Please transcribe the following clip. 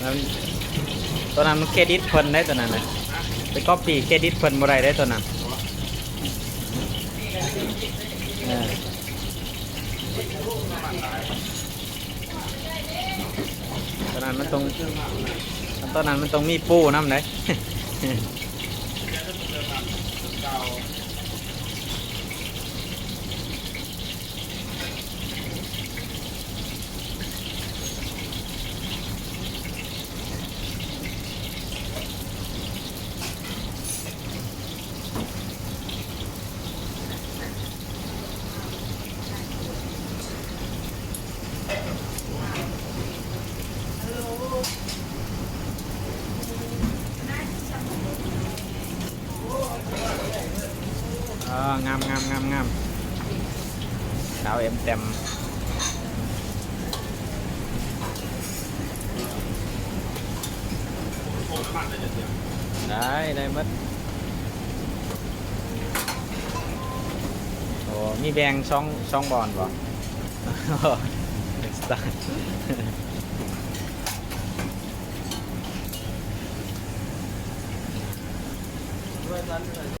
ນັ້ນ ຕົວນັ້ນມັນເຄຣດິດເພິ່ນໄດ໋ ຕົວນັ້ນນະ ໄປກັອບປີ້ເຄຣດິດເພິ່ນບໍ່ໄດ້ເດ້ຕົວນັ້ນ ເອີ ຕົວນັ້ນມັນຕ້ອງ ຕົວນັ້ນມັນຕ້ອງມີປູນຳໄດ໋. ເອີ ງາມໆໆໆ ຂາວແອມແຈ່ມ ໄດ້ ໄດ້ໝົດ. ໂອ້ ມີແບ່ງສອງ ສອງບ່ອນບໍ່? ສະຕາຍ.